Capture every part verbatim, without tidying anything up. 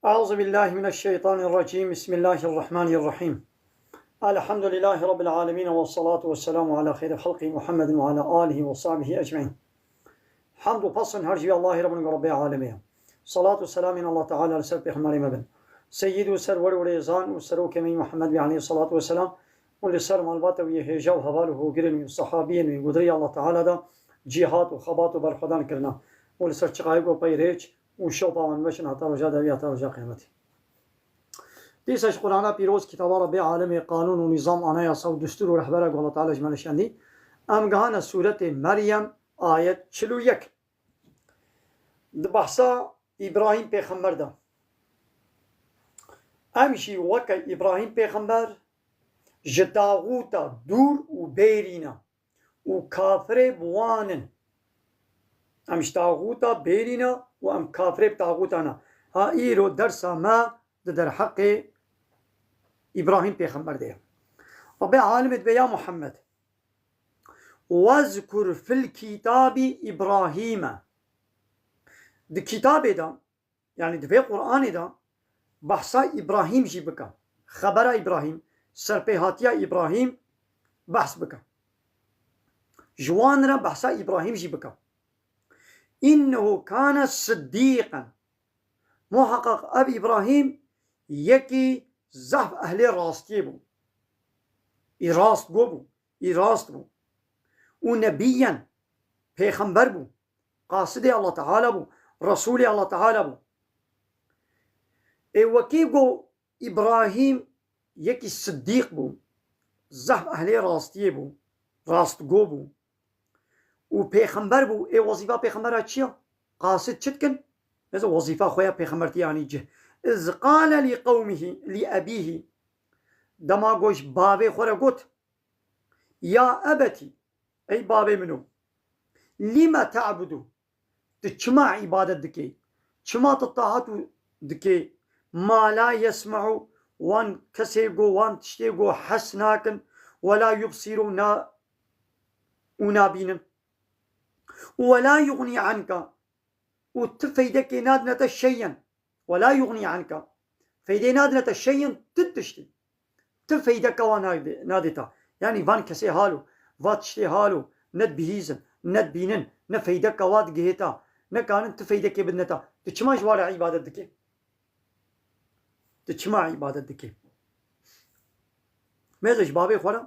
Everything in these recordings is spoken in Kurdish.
أعوذ بالله من الشيطان الرجيم. بسم الله الرحمن الرحيم. الحمد لله رب العالمين، والصلاة والسلام على خير خلقه محمد وعلى آله وصحبه أجمعين. Hamd û pesn her jî Allahê Rabbin Rabbê alemê ye. Salat û selamên Allah Teala li ser Pêxemberê me bin. Seyyid û serwer û rêzan û serokê me Muhammed bî aleyhi salatu ve selam û li ser malbata wî hêja û heval û hogirên wî û sahabiyên wî gudirî Allah Teala da cîhat û xebat û berxwedan kirina û li ser çiqayê ku peyrêç û şewpa wan meşin heta roja dawî heta roja qiyametê. Dîsa ji Qur'ana pîroz, kitaba Rabbê alemê, qanûn û nîzam, anayasa û destûr û rehbera ku Allah Teala ji me nişandî, em gihane sûretê Meryem, ayet çil û yek. Di behsa Îbrahîm pêxember de. Em jî weke Îbrahîm pêxember ji taxûta dûr û bêrî ne û kafirê bi wan in. Em ji taxûta bêrî ne û em kafirê bi taxûta ne. Ha îro dersa me di derheqê Îbrahîm pêxember de ye. Rabbê alemê dibe ya Muhammed. Wezkur fil kitabî Îbrahîme. Di kitabê de, yanî di vê Qur'anê de behsa Îbrahîm jî bike. Xebera Îbrahîm, serpêhatiya Îbrahîm behs bike. Ji wan re behsa Îbrahîm jî bike. Înnehu kane siddîqen. Muheqeq ev Îbrahîm yekî zehf ehlê rastiyê bû. Î rastgo bû. Î rast bû. Û nebiyyen, pêxember bû. Qasidê Allah Teala bû. Resûlê Allah Teala bû. Ê wekî got Îbrahîm yekî siddîq bû. Zehf ehlê rastiyê bû. Rastgo bû. Û pêxember bû. Ê wezîfa pêxembera çi ya? Qasid çi dikin? Mesela wezîfa xwe ya pêxembertiyê anî cih. Iz qale li qewmihi, li ebîhi. Dema got ji bavê xwe re got, ya ebetî, ey bavê min o, lîme te'budu, tu çima îbadet dikê? Çima tu taat û dikê? Ma la yesme'u, wan kesê go, wan tiştê go hes nakin, we la yubsiru na, û nabînin. Û we la yuxnî anka, û ti feydekê nadine te şeyen. Ve la yuxnî anka. Feydê nadine te şeyen ti tiştî. Ti feydeke wa naybe-, nadê ta. Yanî van kesê halo, va tiştê halo, ne dibihîzin, ne dibînin, ne feydeke wa digihê ta, nekarin ti feydekê bidine ta. Tu çima ji wa re îbadet dikê? Tu çima îbadet dikê? Mêze ji bavê xwe re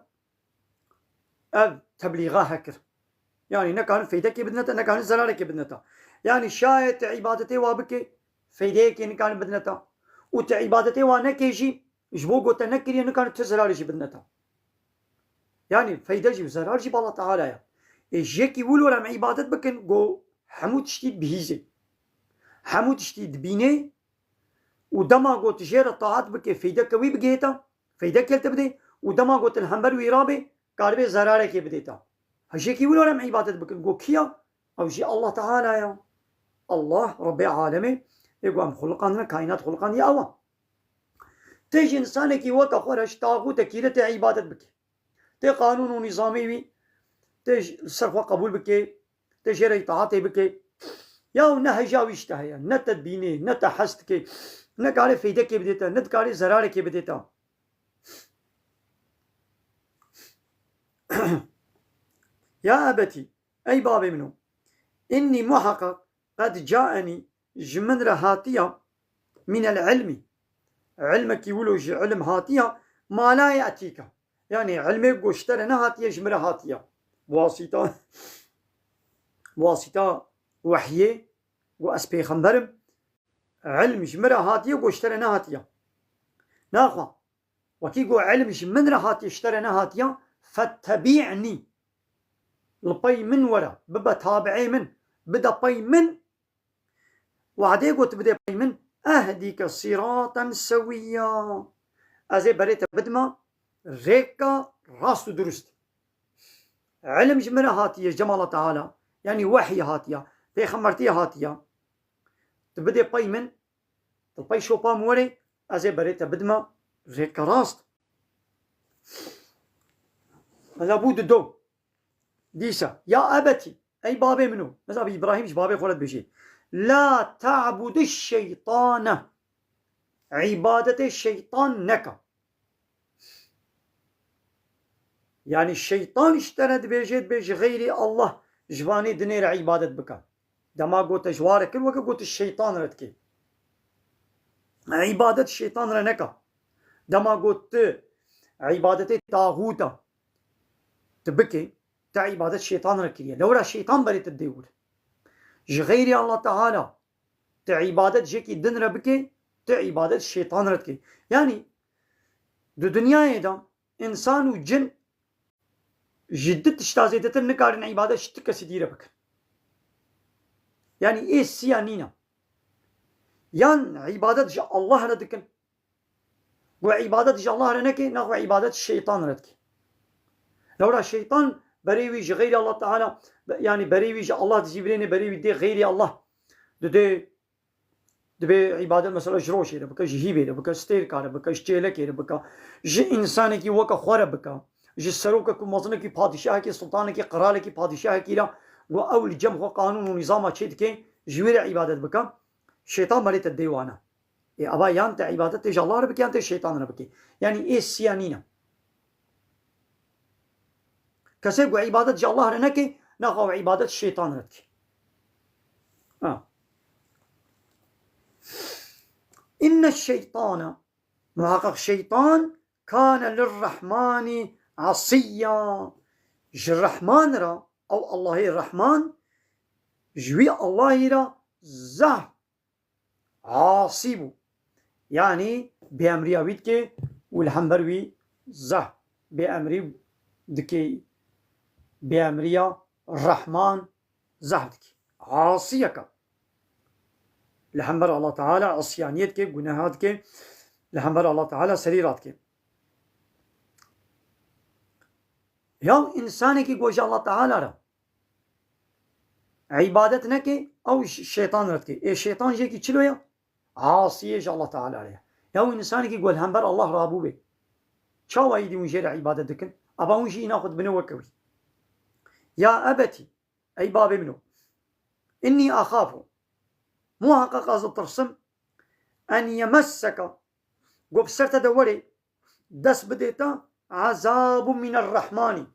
ev teblîxa hekir. Yanî nekarin feydekê bidine te, nekarin zerarekê bidine te. Yanî şayê tu îbadetê wa bikê, feydeyekê nikarin bidine te. Û tu îbadetê wa nekê jî, ji bo ku te nekiriye, nikarin tu zerarê jî bidine te. Yanî feyde jî û zerar jî bi Allah Teala ye. Ê ji yekî wilo re em îbadet bikin, ku hemû tiştî dibihîzê. Hemû tiştî dibînê û dema ku tu jê re taat bikê, feydeke wî bigihê te, feydeke li te bidê û dema ku tu li hember wî rabê, karibê zerarekê bidê te. Hejekî wilo re em îbadet bikin. Go kî ya? Ew jî Allah Teala ya. Allah, Rebbê alemê, ê ku em xuliqandine, kaînat xuliqandiye ew e. Tê ji însanekî weke xwe re ji taxûtekî re tê îbadet bikê. Tê qanûn û nîzamê wî, tê ji, li ser xwe qebûl bikê, tê jê re îtaatê bikê. Ya ne heja wî ji te heye, ne te dibînê, ne te hes dikê, ne karê feydekê bidê te, ne dikarê zerarekê bidê te. Ya ebetî, ey bavê min o, innî muheqeq qed caenî, ji min re hatiya, mînel ilmî, ilmekî wilo ji ilim hatiya, ma la ye'tîke. Yanî ilmê ku ji te re nehatiye, ji min re hatiye. Bi wasîta, bi wasîta wehyê, ku ez pêxember im, ilm ji min re hatiye, ku ji te re nehatiye. Naxwe, wekî ku ilm ji min re hatiye, ji te re nehatiye, fettebi'nî. Li pey min were, bibe tabi'ê min, bide pey min, Wadê got bidê pey min, ehdîke sîraten sewîya. Ez ê berê te bidima rêka rast û durust. Ilim ji min re hatiye, ji cem Allah Teala. Yanî wehyê hatiya, pêxembertiyê hatiya. Tu bidê pey min, tu pey şopa min werê, ez ê berê te bidima rêka rast. Mesela bû dido. Dîsa, ya ebetî, ey bavê min o. Mesela bi Îbrahîm ji bavê xwe re dibêjê. La ta'budiş şeytane. îbadetê şeytan neke. Yanî şeytan ji te re dibêje, dibê ji xeyrî Allah ji vanê dinê re îbadet bike. Dema got te ji wa re kir, weke got tu şeytan re dikê. Îbadet şeytan re neke. Dema got tu îbadetê taxûta tu bikê, te îbadet şeytan re kiriye. Lewra şeytan berê te dê wir. Ji xeyrî Allah Teala tu îbadet jekî din re bikê, tu îbadet şeytan re dikê. Yanî di dinyayê de însan û cin ji du tişta zêdetir nikarin îbadet ji tu kesî dî re bikin. Yanî ê siya nîne. Yan îbadet ji Allah re dikin, ku îbadet ji Allah re neke, naxwe îbadet şeytan re dike. Lewra şeytan berê wî ji xeyrî Allah Teala, yanî berê wî ji Allah dizîvirêne, berê wî dê xeyrî Allah didê. Dibê îbadet mesela ji rojê re bike, ji hîvê re bike, ji stêrka re bike, ji çêlekê re bike, ji însanekî weke xwe re bike, ji serokek û mezinekî, padîşahekî, sultanekî, qiralekî, padîşahekî re, ku ew li cem xwe qanûn û nîzama çê dike, ji wî re îbadet bike, şeytan berê te dê wana. Ê, ava yan te îbadet tê ji Allah re bike, yan tê şeytan re bike. Yanî ê siya nîne. Kesê ku îbadet ji Allah re neke, naxwe îbadet şeytan re dike. Ha. Inne şeytane, muhaqqaq şeytan, kane lirrahmani asiyya. Ji Rehman re, ew Allahê Rehman, ji wî Allahî re zehf asî bû. Yanî bêemriya wî dike û li hember wî zehf bêemrî dike, bêemriya Rehman zehf dike. Asiyeke. Li hember Allah Teala asiyaniyê dike, guneha dike, li hember Allah Teala serî radike. Ya însanekî ku ji Allah Teala re îbadet neke, ew ş-, şeytan re dike. Ê şeytan jêkî çilo ye? Asiyê ji Allah Teala re ye. Ya wî însanekî ku li hember Allah rabû bê. Çawa îdî hûn jê re îbadet dikin? Ava hûn jî îna xwe dibine weke wî. Ya ebetî, ey babê min o. Innî axafu. Muhaqqaq ez ditirsim. En yemesseke. Ku bi ser te de were. Dest bidê te. Ezabun minerrehmanî.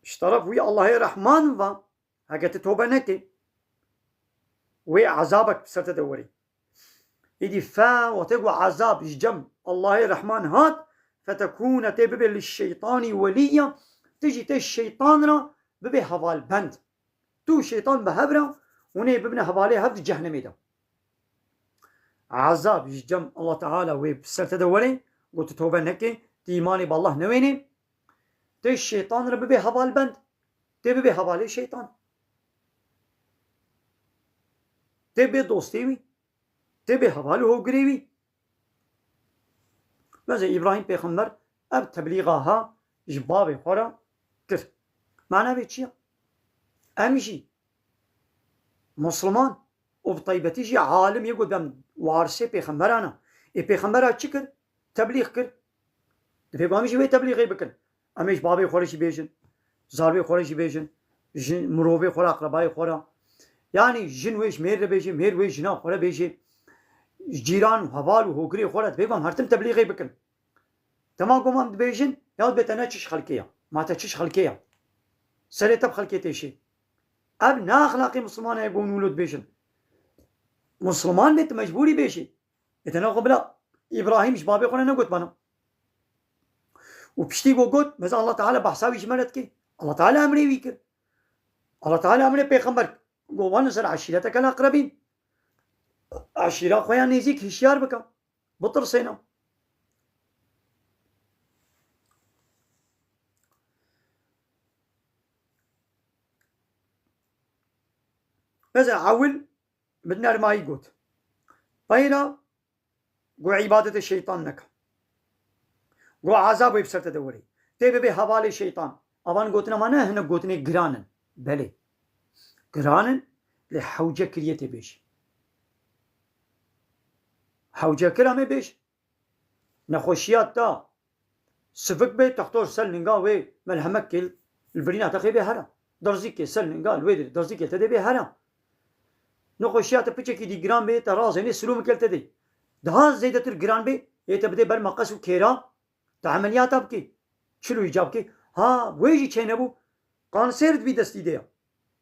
Ji teref wî Allahê Rehman ve. Heke tu tobe nekê, wê ezabek bi ser te de werê. Îdî fe, wextê ku ezab ji cem Allahê Rehman hat, fetekûne tê bibe li şeytanî welîya, tu jî tê şeytan re bibe hevalbend. Tu û şeytan bi hev re hûn ê bibine hevalê hev di cehnemê de. Ezab ji cem Allah Teala wê bi ser te de were, ku tu tobe nekê, tu îmanê bi Allah newênê, tê şeytan re bibê hevalbend, tê bibê hevalê şeytan. Tê bê dostê wî, tê bê heval û hogirê wî. Mesela Îbrahîm pêxember ev teblîxa ha ji bavê xwe re kir. Mana vê çi ye? Em jî Musliman û bi taybetî jî alim yê got, em warisê pêxemberan e. Ê pêxembera çi kir? Teblîx kir. Dibê ku em jî wê teblîxê bikin. Em ê ji bavê xwe re jî bêjin, zarvê xwe re jî bêjin, ji mirovê xwe re, aqrebayê xwe re. Yanî jin wê ji mêr re bêjê, mêr wê jina xwe re bêjê. Ji cîran û heval û hogirê xwe re dibê ku em her tim teblîxê bikin. Dema ku em dibêjin, ya dibê te ne çi ji xelkê ya. Ma te çi ji xelkê ya. Serê te bi xelkê têşê. Ev ne exlaqê Misliman e, ku hûn wilo dibêjin. Misliman bê, tu mecbûrî bêjî. Ê te naxwe bila Îbrahîm ji bavê xwe re negot bana. Û piştî ku got, mesela Allah Teala behsa wî ji me re dike. Allah Teala emrê wî kir. Allah Teala emrê pêxember kir. Got, "Ve endir eşîreteke el-ekrebîn." Eşîra xwe ya nêzîk hişyar bike. Bitirsêne. Mesela ewil bi nermayî got. Peyra got îbadetê şeytan neke. Got ezab wê bi ser te de werê. Tê bibe hevalê şeytan. Avan gotina ma ne hinek gotinê giran in. Belê. Giran in, lê hewce kiriye tê bêjî. Hewce kir em ê bêjin. Nexweşiya te sivik bê, textor ser linga wê melhemek kê li birîna te xê bê here. Derzîkê ser linga li wê dê, derzîkê te dê bê here. Nexweşiya te piçekî dî giran bê, te razênê silûmikê li te dê. daha zêdetir giran bê, yê te bidê ber meqes û kêra, te emeliyata bikê. Çilo îca bikê. Ha, wê jî çênebû, kanser di vî destî de ya.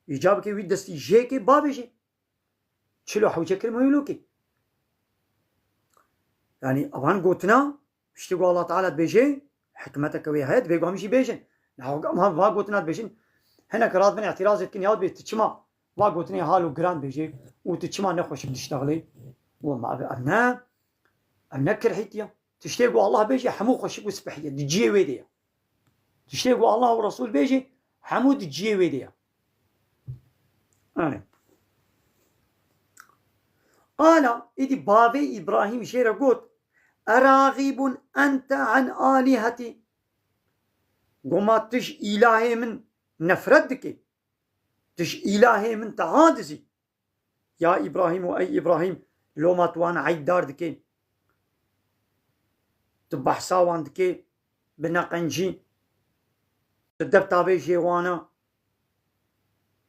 Îca bikê wî destî jêkê bavêjê. Çilo hewce kir mewlûkê. Yanî, evan gotina, piştî ku Allah Teala dibêje, hikmeteke wê heye, divê ku em jî bêjin. Niha ku em va gotina dibêjin, hinek radibin îtirazê dikin, ya dibê tu çima va gotinê hal û giran dibêjê û tu çima nexweşik diştexilê? Wema ev, ev ne, ev ne kirhîtî ye. Tiştê ku Allah bêje, hemû xweşik û spehî ye. Di cihê wê de ye. Tiştê ku Allah û Resul bêje, hemû di cihê wê de ye. Yanî. Qala, îdî bavê Îbrahîm jê re got, "Eraxîbun ente an alîhetî?" Goma tu ji îlahê min nefret dikê? Tu ji îlahê min te adizî? Ya Îbrahîm û ey Îbrahîm, loma tu wan eyddar dikê. Tu behsa wan dikê bi neqencî. Tu def tavê jê wana.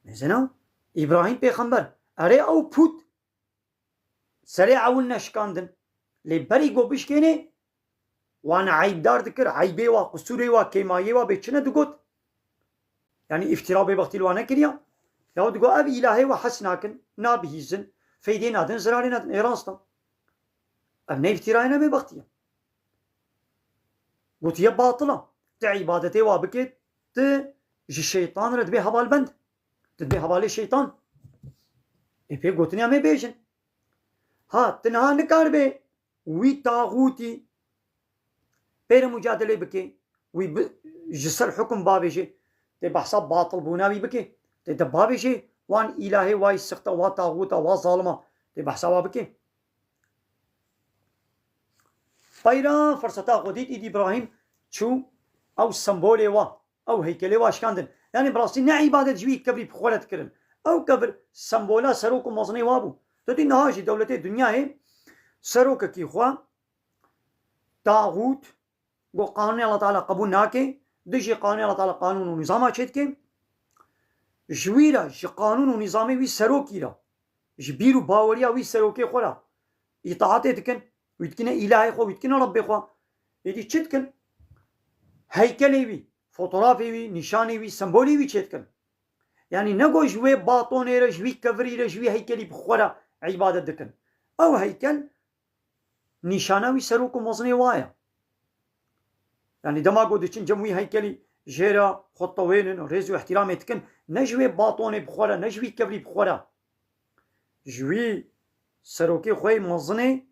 Mezina Îbrahîm pêxember. Erê ew pût serê ewil neşikandin. Lê berî ku bişkênê, wan eyîbdar dikir, eybê wa, qisûrê wa, kêmayê wa bê çi ne digot? Yanî îftîra bêbextî li wan nekiriya? Ya digot ev îlahê we hes nakin, nabihîzin, feydê nadin, zirarê nadin. Ê rast e. Ev ne îftîrayê ne bêbextî ye. Gotiye batil e. Tu îbadetê wa bikê, tu ji şeytan re dibê hevalbend. Tu dibê hevalê şeytan. Ê pê gotinê em ê bêjin. Ha, tu niha nikaribê wî taxûtî pê re mucadelê bikê, wî bi, ji ser hukum bavêjê, tê behsa batilbûna wî bikê. Tê de bavêjê, wan îlahê wa yî sixte, wa taxûta, wa zalima, tê behsa wa bikê. Peyra firseta xwe dît, îdî Îbrahîm çû ew sembolê wa, ew heykelê wa şikandin. Yanî bi rastî ne îbadet ji wî kevrî bi xwe re dikirin. Ew kevir sembola serok û mezinê wa bû. Tu dî niha jî dewletê dinyayê serokekî xwe taxût, ku qanûnê Allah Teala qebûl nake, dijî qanûnê Allah Teala qanûn û nîzama çêdike, ji wî re, ji qanûn û nîzamê wî serokî re, ji bîr û baweriya wî serokê xwe re îtaatê dikin, wî dikine îlahê xwe, wî dikine Rebbê xwe. Êdî çi dikin? Heykelê wî, fotografê wî, nîşanê wî, sembolê wî çêdikin. Yanî ne ku ji wê batonê re, ji wî kevirî re, ji wî heykelî bi xwe re îbadet dikin. Ew heykel nîşana wî serok û mezinê wa ye. Yanî dema ku diçin cem wî heykelî jê re xwe tewênin, rêz û îhtîramê dikin, ne ji wê batonê bi xwe re, ne ji wî kevirî bi xwe re. Ji wî serokê xwe yê mezinê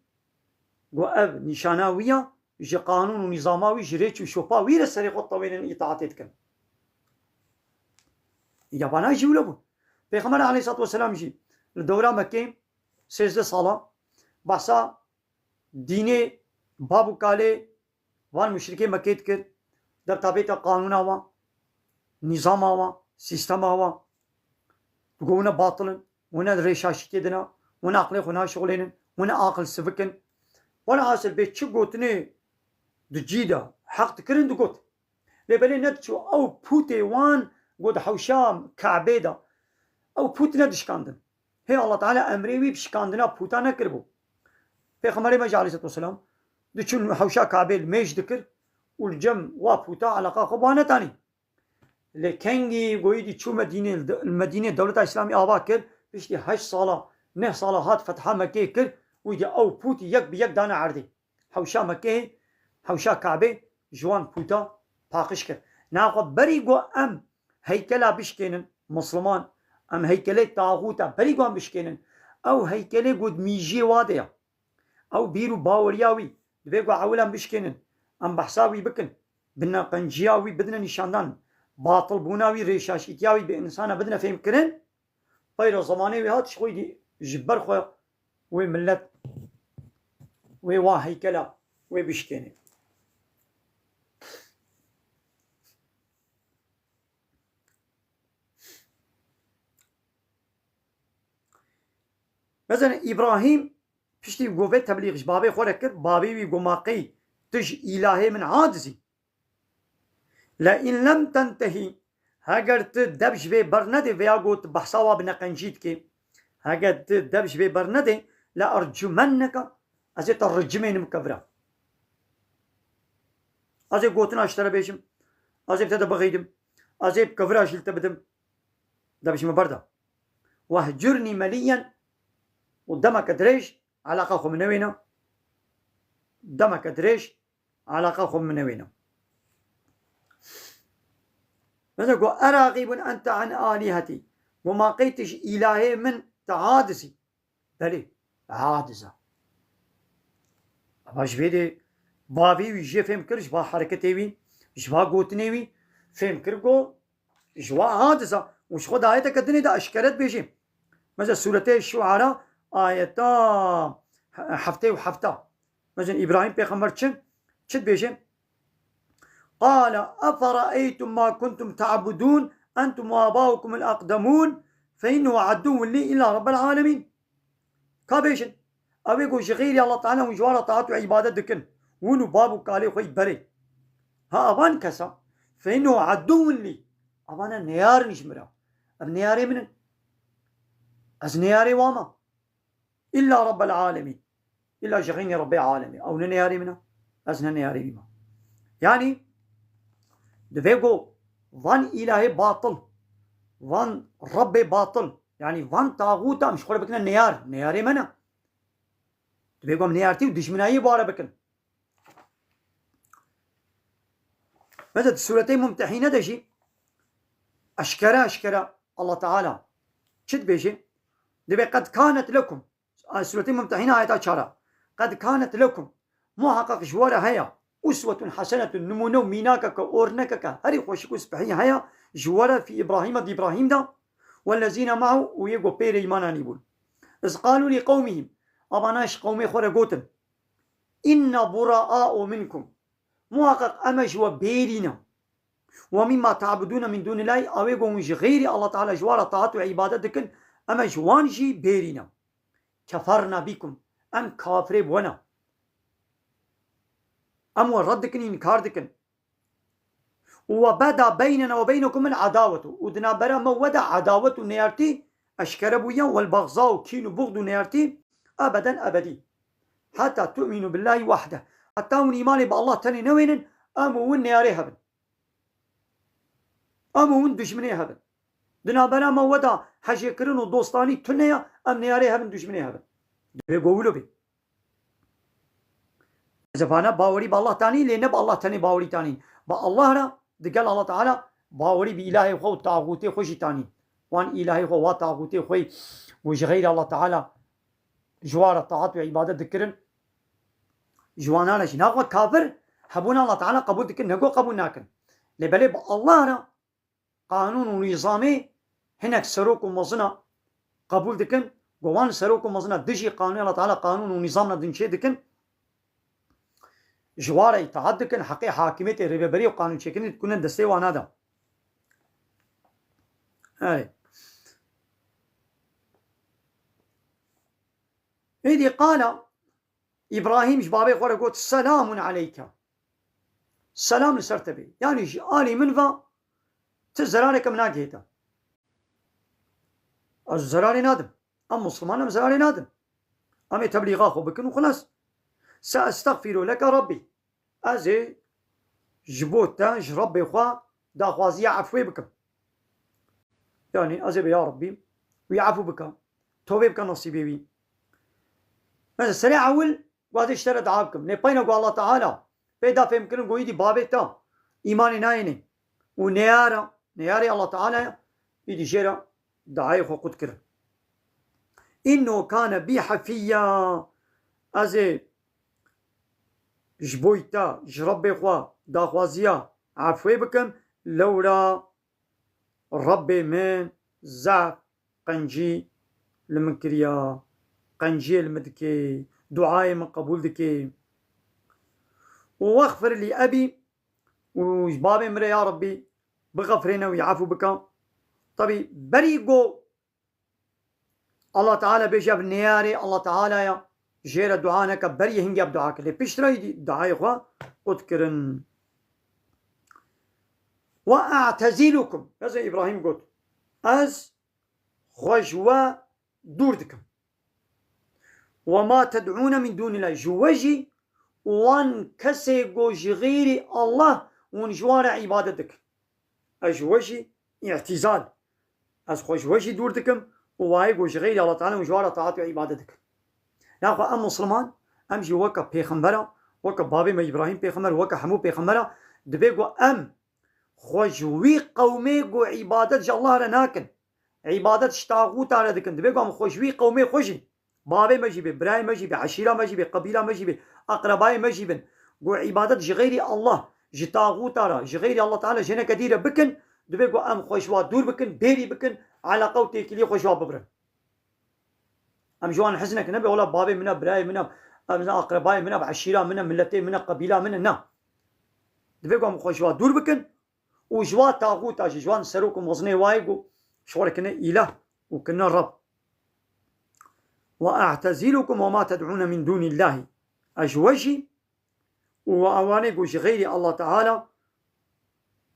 ku ev nîşana wî ya, ji qanûn û nîzama wî, ji rêç û şopa wî re serê xwe tewênin, îtaatê dikin. Ya vana jî wilo bû. Pêxember aleyhissalatu vesselam jî li dewra Mekkê sêzdeh sala behsa dînê bab û kalê van muşrikê Mekkê dikir, dertabêta qanûna wan, nîzama wan, sîstema wan. Digot hûn batil in, hûn rêşaşîtiyê dina, hûn aqilê xwe naşixulênin, hûn aqil sivik in. Welhasil bê çi gotinê di cî de heq dikirin digot. Lê belê nediçû ew pûtê wan got hewşa Kabê de. Ew pût nedişkandin. Hê Allah Teala emrê wî bi şikandina pûta nekiribû. Pêxemberê me jî aleyhisselatu vesselam diçûn hewşa Kabê li mêj dikir û li cem wa pûta eleqa xwe bi wan netanî. Lê kengî goyî dî çû Medînê, li Medînê dewleta Îslamî ava kir, piştî heşt sala, neh sala hat fetha Mekkê kir û dî ew pût yek bi yek dane erdê. Hewşa Mekkeyê, hewşa Kabê ji wan pûta paqij kir. Naxwe berî ku em heykela bişkênin, Misliman, em heykelê taxûta berî ku em bişkênin, ew heykelê ku di mîjiyê wa de ya. Ew bîr û baweriya wî, divê ku ewil em bişkênin, em behsa wî bikin, bi neqenciya wî bidine nîşandan, batilbûna wî, rêşaşîtiya wî bi însana bidine fêhmkirin, Peyra zemanê wê hat ji xwe dî ji ber xwe wê millet, wê wa heykela wê bişkênê. Mesela Îbrahîm piştî ku vê teblîx ji bavê xwe re kir, bavê wî got, "Ma qey tu ji îlahê min aciz î?" "Le in lem tentehî", heger tu dev ji vê bernedê, vêya got behsa wa bi neqencî dike, heger tu dev ji vê bernedê, "le ercumenneke", Ez ê te ricimênim kevira. Ez ê gotina ji te re bêjim. Ez ê bi te de bixeydim. Ez ê bi kevira jî li te bidim. De bijîme berda. Wehcurnî melîyen û demeke dirêj eleqa xwe min newêne. Demeke dirêj eleqa xwe min newêne. Mesela ku eraxîbun ente an alîhetî. Ku ma qey tu ji îlahê min te hadizî. Belê, aciz e. Ama ji vê de bavê wî jê fêm kir, ji va hereketê wî, ji va gotinê wî fêm kir ku ji wa aciz e. Û ji xwe di ayeteke dinê de eşkere dibêje. Mesela Sûretê Şuara ayeta heftê û hefta. Mesela Îbrahîm pêxember çi, çi dibêje? قال أفرأيتم ما كنتم تعبدون أنتم وآباؤكم الأقدمون فإنهم عدو لي إلا رب العالمين. Ka bêjin, ew ê ku ji xeyrî Allah Teala hûn ji wan re taat û îbadet dikin, hûn û bab û kalê xwe yî berê. Ha, evan kesa, فإنهم عدو لي. Evana neyar in ji min re. Ev neyarê min in. Ez neyarê wan me. Îlla Rabbel Alemîn. Îlla ji xeynî Rabbê Alemî. Ew ne neyarê min e. Ez ne neyarê wî me. Yanî, divê ku van îlahê batil, van Rabbê batil, yanî van taxûta em ji xwe re bikine neyar. Neyarê me ne. Divê ku em neyartî û dijminayî bi wan re bikin. Mesela di Sûretê Mumtehîne de jî eşkere eşkere Allah Teala çi dibêje? Dibê qed kanet lekum. Ay, Sûretê Mumtehîne ayeta çar a. Qed kanet lekum. Muhaqqaq ji we re heye. Uswetun hesenetun, nimûne û mînakeke, ornekeke herî xweşik û spehî heye ji we re fî Îbrahîme, di Îbrahîm de. Wellezîne me'hu, û yê ku pê re îman anîbûn. Iz qalû li qewmihim. Avana ji qewmê xwe re gotin. Inna buraa'u minkum. Muhaqqaq em e ji we bêrî ne. Ve mimma ta'budûne min dûnillahî, ew ê ku hûn ji xeyrî Allah Teala ji wan re taat û îbadet dikin, em e ji wan jî bêrî ne. Keferna bikum, em kafirê bi we ne. Em we red dikin, înkar dikin. Ve beda beynena ve beynekumul adawetu, û di navbera me we de edawet û neyartî eşkere bûye, wel bagza û kîn û buxd û neyartî ebeden ebedî. Heta tu'minu billahi wahde. Heta hûn îmanê bi Allah tenê newênin, em û hûn neyarê hebin. Em û hûn dijminê hebin. Di navbera me we de hejêkirin û dostanî tune ye, em neyarê hebin, dijminê hebin. Divê ku wilo bê. Ez ê vana bawerî bi Allah tanî, lê ne bi Allah tenê bawerî tanî. Bi Allah re, digel Allah Teala bawerî bi îlahê xwe û taxûtê xwe jî tanî. Wan îlahê xwe, wa taxûtê xwe û ji xeyrî Allah Teala ji wan re taat û îbadet dikirin. Ji wana re jî naxwe kafir, hebûna Allah Teala qebûl dikin, ne ku qebûl nakin. Lê belê bi Allah re qanûn û nîzamê hinek serok û mezina qebûl dikin, ku wan serok û mezina dijî qanûnê Allah Teala, qanûn û nîzamna din çê dikin, ji wan re îtaat dikin, heqê hakimiyetê, rêveberî û qanûnçêkirinê dikune destê wana de. Erê. Êdî qala Îbrahîm ji babê xwe re got, "Selamun aleyke." Selam li ser te bê. Yanî ji alî min ve ti zerareke min nagihê te. Ez zerarê nadim. Em Musliman em zerarê nadin. Em ê teblîxa xwe bikin û xilas. Seestexfiru leke Rabbî. Ez ê ji bo te, ji Rabbê xwe daxwaziya efwê bikim. Yanî ez ê bê ya Rabbî, wî efû bike. Tobê bike nesîbê wî. Mesela serê ewil, ku ez ê ji te re dua bikim. Lê peyna ku Allah Teala pê da fêhm kirin ku îdî babê te îmanê nayêne û neyara, neyarê Allah Teala ye, îdî jê re duayê xwe qut kirin. Înnehu kane bî hefîyya. Ez ê ji bo te, ji Rebbê xwe daxwaziya efwê bikim, lewra Rebbê min zehf qencî li min kiriya, qenciyê li min dike, duayê min qebûl dike. Û wexfir lî ebî, û ji babê min re ya Rebbî bixefirêne, wî efû bike. Tebî berî ku Allah Teala bêje ev neyarê Allah Teala ya, jê re dua neke, berî hingê ev dua kir. Lê piştre îdî duayê xwe qut kirin. Ve a'tezîlukum. Mesela Îbrahîm got, ez xwe ji we dûr dikim. وما تدعون من دون الله. Ji we jî wan kesê ku ji xeyrî Allah hûn ji wan re îbadet dikin. Ez ji we jî îtîzal. Ez xwe ji we jî dûr dikim û wayê ku ji xeyrî Allah Teala hûn ji wan re taat û îbadet dikin. Naxwe em Musliman, em jî weke pêxembera, weke bavê me Îbrahîm pêxember, weke hemû pêxembera, divê ku em xwe ji wî qewmê ku îbadet ji Allah re nakin, îbadet ji taxûta re dikin, divê ku em xwe ji wî qewmê xwe jî, bavê me jî bê, birayê me jî bê, eşîra me jî bê, qebîla me jî bê, eqrebayê me jî bin, ku îbadet ji xeyrî Allah, ji taxûta re, ji xeyrî Allah Teala jineke dî re bikin, divê ku em xwe ji wa dûr bikin, bêrî bikin, eleqa û têkiliyê xwe ji wa bibirin. Em ji wan hiznek nebe, wela bavê min e, birayê min e, em ne aqrebayê min e, eşîra min e, miletê min e, qebîla min e, na. Divê ku em xwe ji wa dûr bikin û ji wa taxûta jî, ji wan serok û mezinê wayê ku ji xwe re kine îlah û kine Reb. وأعتزلكم وما تدعون من دون الله. Ez ji we jî û ewanê ku ji xeyrî Allah Teala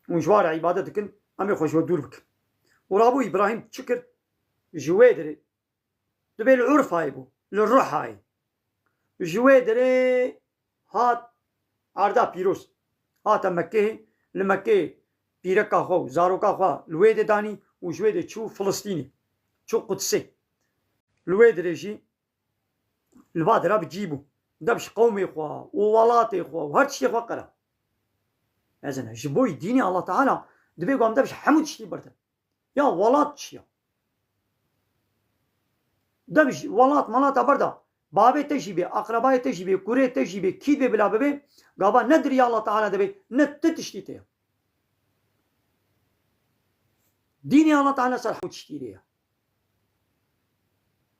û ji wa re îbadet dikin, em ê xwe ji we dûr bikin. Û rabû Îbrahîm çi kir? Ji wê dirê, dibê li Urfayê bû, li Ruhayê. Ji wê dirê hat erda pîroz. Hate Mekkeyê, li Mekkeyê pîreka xwe û zaroka xwe li wê de danî û ji wê de çû Filistînê, çû Qudsê. Li wê dirê jî li va dira bi cî bû. Dev ji qewmê xwe û welatê xwe û her tiştê xwe qera. Ez ne, ji bo dînê Allah Teala divê ku em dev ji hemû tiştî berdin. Ya welat çi ya? Dev ji welat melata berda. Bavê te jî bê, aqrebayê te jî bê, kurê te jî bê, kî divê bila bibê, gava ne di riya Allah Teala de bê, ne ti tiştî te ya. Dînê Allah Teala ser hemû tiştî rê ya.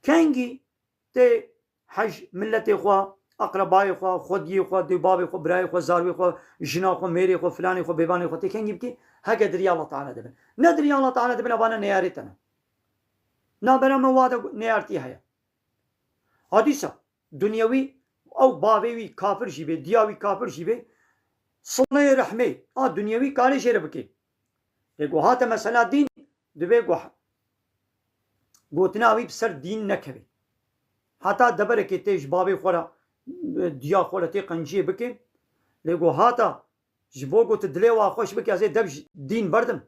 Kengî tê hej miletê xwe, eqrebayê xwe, xwediyê xwe, dê bavê xwe, birayê xwe, zarwê xwe, jina xwe, mêrê xwe, filanê xwe, bêvanê xwe tê kengî bikê, heke di riya Allah Teala de bin. Ne di riya Allah Teala de bin, evana neyarê te ne. Nabera me wa de neyartî heye. Hadîsa, dunyewî, ew bavê wî kafir jî bê, diya wî kafir jî bê, sileyê rehmê, a dunyewî karê jê re bikê. Lê ku hate mesela dîn, divê ku gotina wî bi ser dîn nekeve. Heta deberekê tê ji bavê xwe re, diya xwe re tê qenciyê bike. Lê ku hata ji bo ku tu dilê wa xweş bike, ez ê dev ji dîn berdim.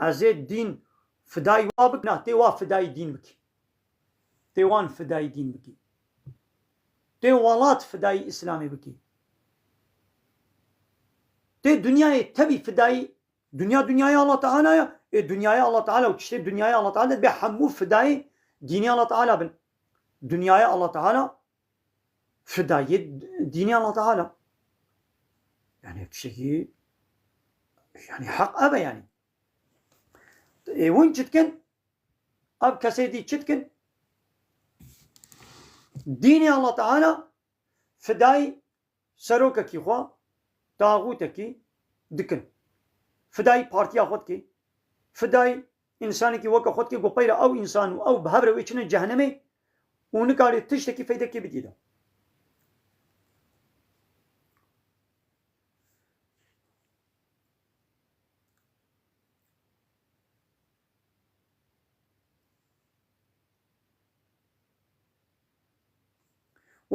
Ez ê dîn fidayî wa bik, na, tê wa fidayî dîn bikî. Tê wan fidayî dîn bikî. Tê welat fidayî Îslamê bikî. Tê dinyayê tevî fidayî, dinya dinyayê Allah Teala ya. Ê dinyayê Allah Teala û tiştê dinyayê Allah Teala bê hemû fidayê dînê Allah Teala bin. Dinyayê Allah Teala fidayê dînê Allah Teala. Yani tiştekî, yani heq ev e yani. Ê hûn çi dikin? Ev kesê dî çi dikin? Dînê Allah Teala fidayî serokekî xwe, taxûtekî dikin. Fidayî partiya xwe dikê. Fidayî însanekî weke xwe dikê, ku peyra ew însan û ew bi hev re wê çine cehenemê û nikarê tiştekî feydekê bidî de.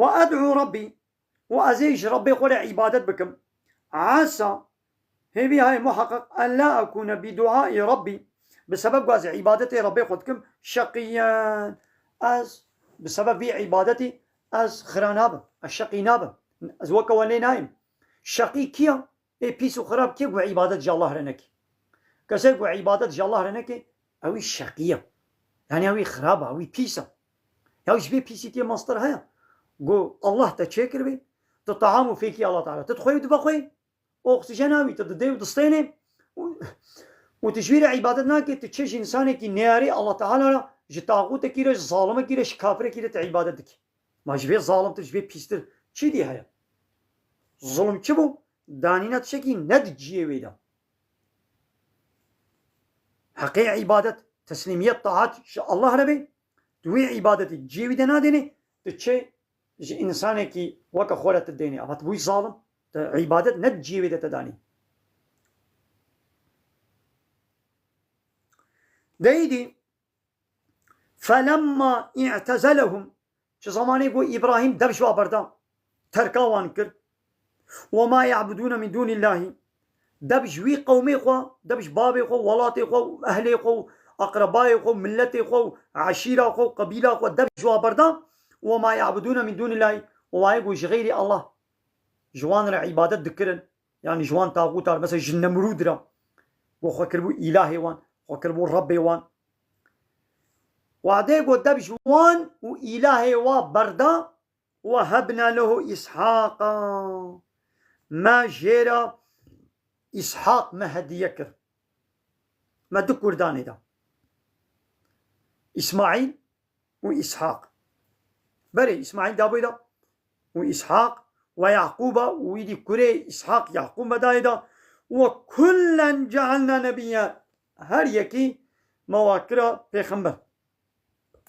وأدعو ربي، û ez ê ji Rebbê xwe re îbadet bikim. Asa, hêvî heye muheqeq, en la ekûne bi duaî Rebbî, bi sebeb ku ez îbadetê Rebbê xwe dikim, şeqîyen, ez bi sebeb vî îbadetî ez xira nabim, ez şeqî nabim. Ez weke we lê nayêm. Şeqî kî ya? Ê pîs û xirab kê ku îbadet ji Allah re neke? Kesê ku îbadet ji Allah re neke, ew î şeqî ye. Yani ew î xirab e, ew î pîs e. Ya ji vê pîsîtiyê mastir heye? Ku Allah te çêkiribê, tu team û fêkî Allah Teala, tu dixweyî û dibe xweyî. Oksîjen awî tu didê û distênê û, û tu ji wî re îbadet nakê, tu çi ji însanekî neyarê Allah Teala re, ji taxûtekî re, ji zalimekî re, ji kafirekî re tu îbadet dikî. Ma ji vê zalimtir, ji vê pîstir çi dî heye? Zulm çi bû? Danîna tiştekî ne di ciyê wê de. Heqê îbadet, teslîmiyet, taat ji Allah re bê, tu wê îbadetî ciyê wî de nadênê, tu çi ji însanekî weke xwe re tu dênê? Ava tu bûyî zalim, tu îbadet ne di ciyê wê de te danî. Deyî dî, فَلَمَّا اِعْتَزَلَهُمْ، Ji zemanê ku Îbrahîm dev ji wa berda, terka wan kir. "Ve ma ya'budûne min dûnîllahî." Dev ji wî qewmê xwe, dev ji babê xwe, welatê xwe, ehlê xwe, aqrebayê xwe, miletê xwe, eşîra xwe, qebîla xwe, dev ji wa berda. "Ve ma ya'budûne min dûnîllahî." Û wayê ku ji xeyrî Allah ji wan re îbadet dikirin. Yanî ji wan taxûta, mesela ji Nemrûd re, ku xwe kiribû îlahê wan, xwe kiribû Rebbê wan. Wadê ku dev ji wan û îlahê wa berda, "Ve hebna lehu Îshaqa." Me jê re Îshaq me hediye kir. Me du kurdanê da. Îsmaîl û Îshaq. Berê Îsmaîl dabûyê da û Îshaq ve Yaqûba û îdî kurê Îshaq Yaqûb me dayê da. "Ve kullen cealna nebiyya." Her yekî me wa kira pêxember.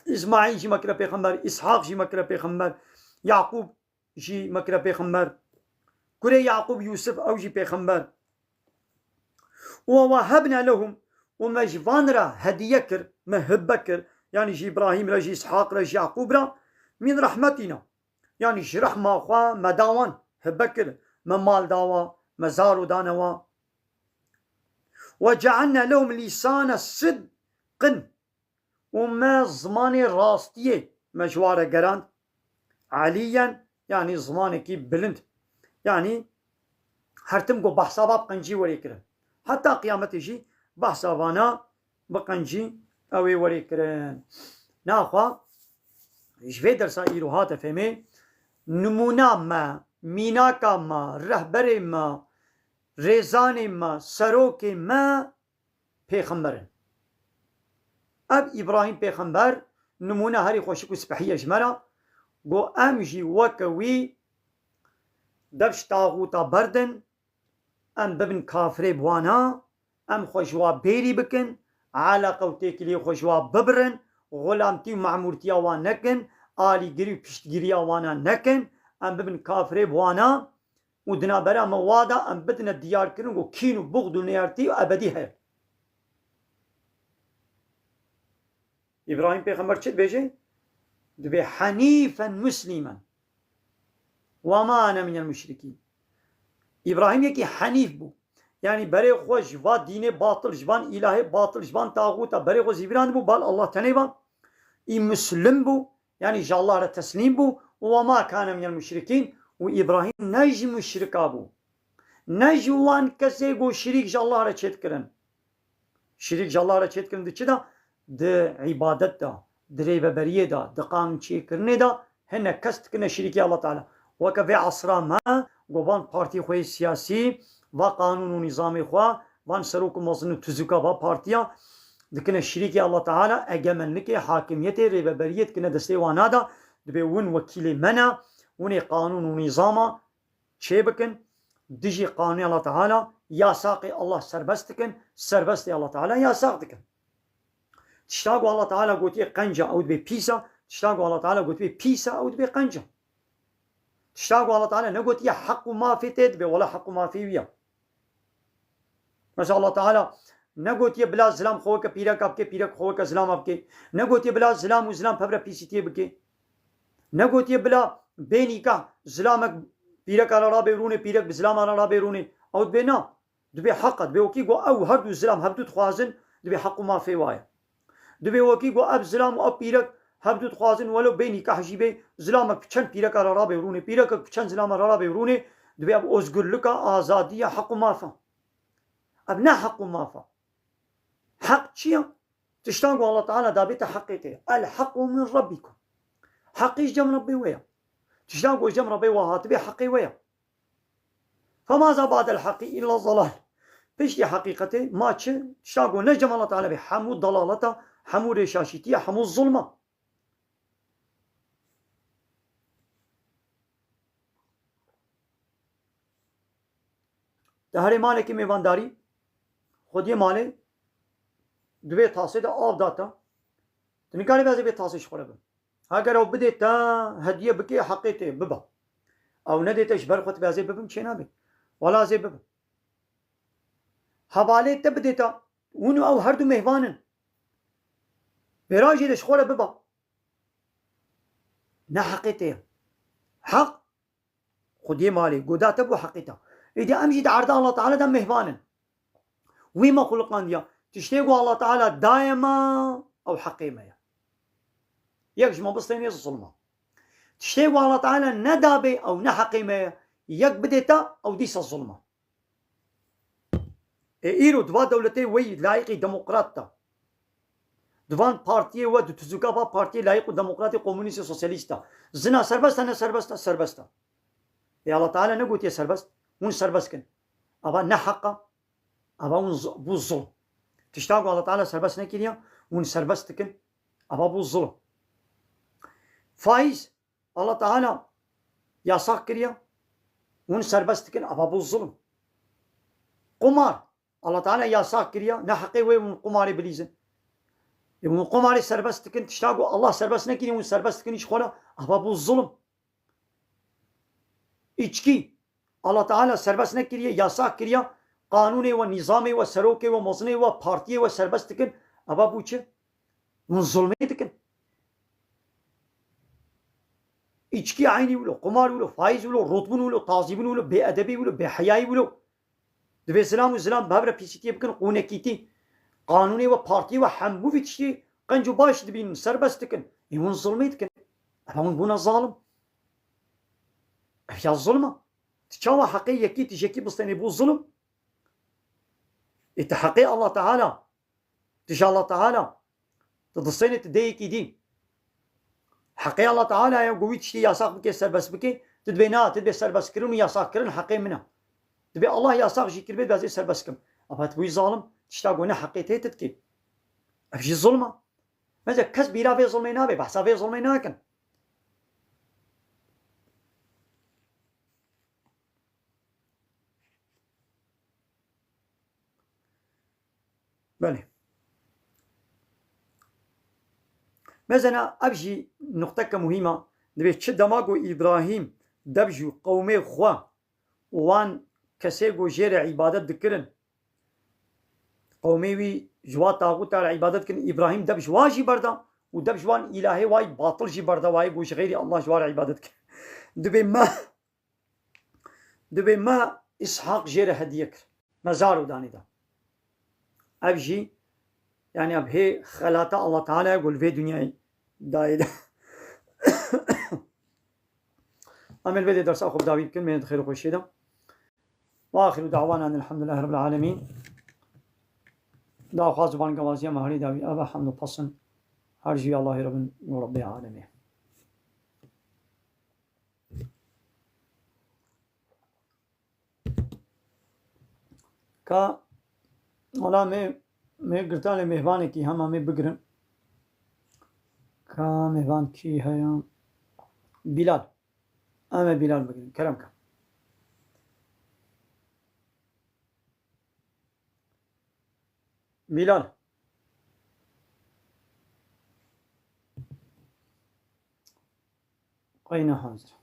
Îsmaîl jî me kira pêxember, Îshaq jî me kira pêxember, Yaqûb jî me kira pêxember. Kurê Yaqûb Yûsif ew jî pêxember. "Ve wehebna lehum", û me ji van re hediye kir, me hibe kir, yanî ji Îbrahîm re, ji Îshaq re, ji Yaqûb re, "min rehmetîna", yanî ji rehma xwe me da wan, hibe kir, me mal da wa, me zaro dane wa. "Ve cealna lehum lîsane sidqin", û me zimanê rastiyê me ji wa re gerand. Elîyen, yanî zimanekî bilind. Yanî her tim ku behsa va bi qencî werê kirin. Heta qiyametê jî behsa vana bi qencî ew ê werê kirin. Naxwe ji vê dersa îro hate fêmê, nimûna me, mînaka me, rehberê me, rêzanê me, serokê me, pêxember in. Ev Îbrahîm pêxember nimûne herî xweşik û spehî ye ji me re. Got, em jî weke wî dev ji taxûta berdin, em bibin kafirê bi wana, em xwe ji wa bêrî bikin, eleqe û têkiliyê xwe ji wa bibirin, xulamtî û memûrtiya wan nekin, alîgirî û piştgiriya wana nekin, em bibin kafirê bi wana, û di navbera me wa de em bidine diyarkirin ku kîn û buxd û neyartî ebedî heye. Îbrahîm pêxember çi dibêje? Dibê, "Henîfen muslîmen. Ve ma ene minel muşrikîn." Îbrahîm yekî henîf bû. Yanî berê xwe ji va dînê batil, ji van îlahê batil, ji van taxûta berê xwe zîvirandibû, bal Allah tenê va. Î muslim bû, yanî ji Allah re teslîm bû, "Ve ma kane minel muşrikîn", û Îbrahîm ne ji muşrika bû. Ne ji wan kesê ku şirîk ji Allah re çêdikirin. Şirîk ji Allah re çêdikirin di çi de? Di îbadet de, di rêveberiyê de, di qanûn çêkirinê de hinek kes dikine şirîkê Allah Teala. Weke vê esra me, ku van partî xwe yê siyasî, va qanûn û nîzamê xwe, van serok û mezin û tuzûka va partiya, dikine şirîkê Allah Teala, egemenlikê, hakimiyetê, rêveberiyê dikine destê wana de, dibê win wekîlê me ne, winê qanûn û nîzama çê bikin, dijî qanûnê Allah Teala, yasaqê Allah serbest dikin, serbestê Allah Teala yasaq dikin. Tişta ku Allah Teala gotiye qenca, ew dibê pîsa, tişta ku Allah Teala gotiye pîsa, ew dibê qenca. Tişta ku Allah Teala negotiye heq û mafê tê, dibê wela heq û mafê wî ya. Mesela Allah Teala negotiye bila zilam xwe weke pîreka bike, pîrek xwe weke zilama bike. Negotiye bila zilam û zilam pevre pîsîtiyê bike. Negotiye bila bê nîkah zilamek pîreka re rabê rûnê, pîrek bi zilama re rabê rûnê. Ew dibê na. Dibê heq e. Dibê wekî ku ew her du zilam hevdu dixwazin, dibê heq û mafê wa ye. Dibê wekî ku ev zilam û ev pîrek hevdu dixwazin welo bê nîkah jî bê, zilamek bi çend pîreka re rabê rûnê, pîrekek bi çend zilama re rabê rûnê, dibê ev ozgurlika, azadiya, heq û mafa. Ev ne heq û mafa. Heq çi ye? Tiştan ku Allah Teala dabête heqê te ye. El hequ min rabbikum. Heqî ji cem Rebbê we ye. Tiştan ku ji cem Rebbê we hatibê heqê we ye. Femaza ba'del heqî illa zalal. Piştî heqîqetê ma çi? Tiştan ku ne ji cem Allah Teala bê, hemû dalaleta, hemû rêşaşîtiye, hemû zulma. Te herê malekî mêvandarî, xwediyê malê di vê tasê de av data. Tu nikarî vê ez ê vê tasê ji xwe re bim. Heger ew bidê te, hediye bikê, heqê tê, bibe. Ew nedê te, ji ber xwe tu vê ez ê bibim, çê nabe. Wela ez ê bibim. Hevalê te bidê te, hûn û ew her du mêhvan in. Vêra jê de ji xwe re bibe. Ne heqê te ye. Heq Xwediyê malê, goda te bû heqê te. Êdî em jî di erda Allah Teala de mêhvan in. Wî me xuliqandiya. Tiştê ku Allah Teala daye me, ew heqê me ye. Yek ji me bistênê zulm e. Tiştê ku Allah Teala nedabe, ew ne heqê me ye. Yek bidê te, ew dîsa zulm e. Ê îro di va dewletê weyî layîqî demokrat de, di van partiyê we, di tuzûka va partiyê layîq û demokratê, komunîst û sosyalîst de, zina serbest e, ne serbest e? Serbest e. Ê Allah Teala negotiye serbest? Hûn serbest kin. Ava ne heq e. Ava hûn z-, bû zulm. Tişta ku Allah Teala serbest nekiriye, hûn serbest dikin. Ava bû zulm. Faîz, Allah Teala yasax kiriye, hûn serbest dikin, ava bû zulm. Qumar, Allah Teala yasax kiriye, ne heqê wê hûn qumarê bilîzin. Ê hûn qumarê serbest dikin, tişta ku Allah serbest nekiriye, hûn serbest dikin, îş xwe re, ava bû zulm. Îçkî, Allah Teala serbest nekiriye, yasax kiriye, qanûnê we, nîzamê we, serokê we, mezinê we, partiyê we serbest dikin, ava bû çi? Hûn zulmê dikin. Îçkî eynî wilo, qumar wilo, faîz wilo, rotbûn wilo, tazîbûn wilo, bêedebî wilo, bêheyayî wilo. Divê zilam û zilam bi hev re pîsîtiyê bikin, qûnekîtî. Qanûnê we, partiyê we, hemû vî tiştî qenc û baş dibînin, serbest dikin. Ê hûn zulmê dikin. Eva hûn bûne zalim. Ev ya zulm e. Tu çawa heqê yekî, tu ji yekî bistênê bû zulm? Ê tu heqê Allah Teala, tu ji Allah Teala, tu distênê tu dê yekî dî. Heqê Allah Teala ye ku wî tiştî yasax bike, serbest bike. Tu dibê na, tu dibê serbestkirin û yasaxkirin heqê min e. Dibê Allah yasax jî kiribê, ez ê serbest kim. Ava tu bûyî zalim, tişta ku ne heqê te tu dikî. Ev jî zulm e. Mesela kes bîra vê zulmê nabe, behsa vê zulmê nakin. Belê. Mezena ev jî nuqteke muhîm e. Divê çi dema ku Îbrahîm dev ji qewmê xwe û wan kesê ku jê re îbadet dikirin, qewmê wî ji wa taxûta re îbadet dikirin, Îbrahîm dev ji wa jî berda û dev ji wan îlahê wa yî batil jî berda, wayê ku ji xeyrî Allah ji wa re îbadet kirin. Divê me Divê me Îshaq jê re hediye kir. Mezar û danê da. Ev jî, yani, ev hê xelata Allah Teala ye ku li vê dinyayê dayê de. Em ê li vê dê dersa xwe bi dawî bikin, mêne di xêr û xweşiyê de. Ve axiru da'wana enelhamdülillahi rabbil alemin. Daxwaz û bangewaziya me herî dawî ev e, hemd û pesin her jî Allahê Rabbin û Rabbê alemê. Ka, wala me, me girtanê mêvanekî hema me bigirin. Ka mêvan kî heye? Bilal. Em ê Bilal bigirin. Kerem ke. Bilal. Qey ne hazir.